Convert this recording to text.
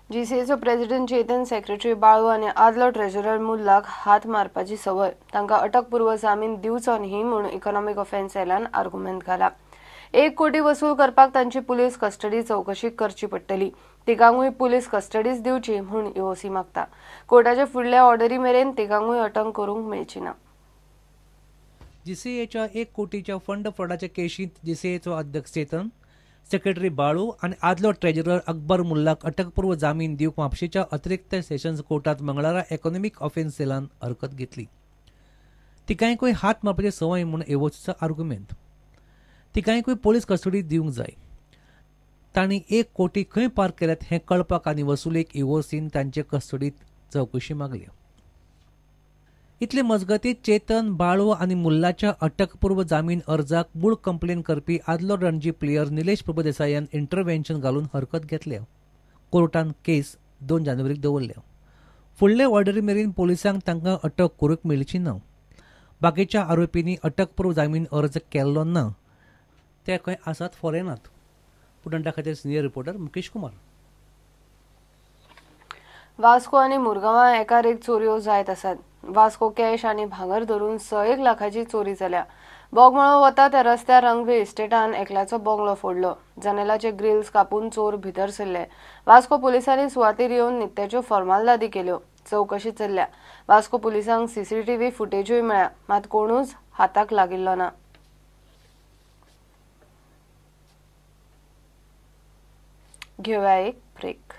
जीसीएचो president Chetan, secretary Balu आनी आदलो treasurer मुल्लाक हात मारपाची संवय, तांकां अटकपूर्व जामीन दिवचो न्ही म्हूण इकॉनॉमिक ऑफेन्स सेलान आर्गुमेंत घाला. 1 कोटी वसूल करपाक तांची पुलीस कस्टडी चवकशी करची पडटली. तिगांकूय पुलीस कस्टडीच दिवची म्हूण ईओसी मागता. कोर्टाचे फुडले ऑर्डरी मेरेन तिगांकूय अटक करूंक मेळची ना. जीसीएच्या 1 कोटीच्या फंड फ्रॉडाच्या केशींत जीसीएचो अध्यक्ष चेतन, सेक्रेटरी बाळू आनी आदलो ट्रेजरर अकबर मुल्लाक अटकपूर्व जामीन दिवंक म्हापशेच्या अतिरिक्त सेशन्स कोर्टात मंगळारा इकॉनॉमिक ऑफेन्स सेलान हरकत घेतली. तिगांकूय हात मारपाची संवय म्हूण एओसीचो आर्गुमेंत. तिगांकूय पोलीस कस्टडी दिवंक जाय. तांणी 1 कोटी खंय पार्क केल्यात हें कळपाक आनी वसुलेक ईओसीन तांचे कस्टडीत चवकशी मागल्या. इतले मजगतीं चेतन, बाळू आनी मुल्लाच्या अटकपूर्व जामीन अर्जाक मूळ कंप्लेन करपी आदलो रणजी प्लेयर निलेश प्रभुदेसायान इंटरव्हेन्शन घालून हरकत घेतल्या. कोर्टान केस 2 जानेवारीक दवरल्या. फुडले ऑर्डरी मेरेन पोलिसांक तांकां अटक करूंक मेळची ना. बाकीच्या आरोपींनी अटकपूर्व जामीन अर्ज केल्लो ना. ते खंय आसात फॉरेनात. पुटंटा खातीर सिनियर रिपोर्टर मुकेश कुमार. वास्को आनी मुरगांवां एकार एक चोरयो जायत आसात. वास्को कॅश आनी भांगर धरून 1 लाखाची चोरी जाल्या. बोगमळो वता त्या रस्त्यार रंगवे इस्टेटान एकल्याचो बंगलो फोडलो. जनेलाचे ग्रिल्स कापून चोर भितर सरले. वास्को पुलिसांनी सुवातेर येवन नित्याच्यो फॉर्मालदादी केल्यो. चवकशी चल्ल्या. वास्को पुलिसांक सीसीटीव्ही फुटेजूय मेळ्ळ्या, मात कोणूच हाताक लागिल्लो ना. घेवया एक ब्रेक.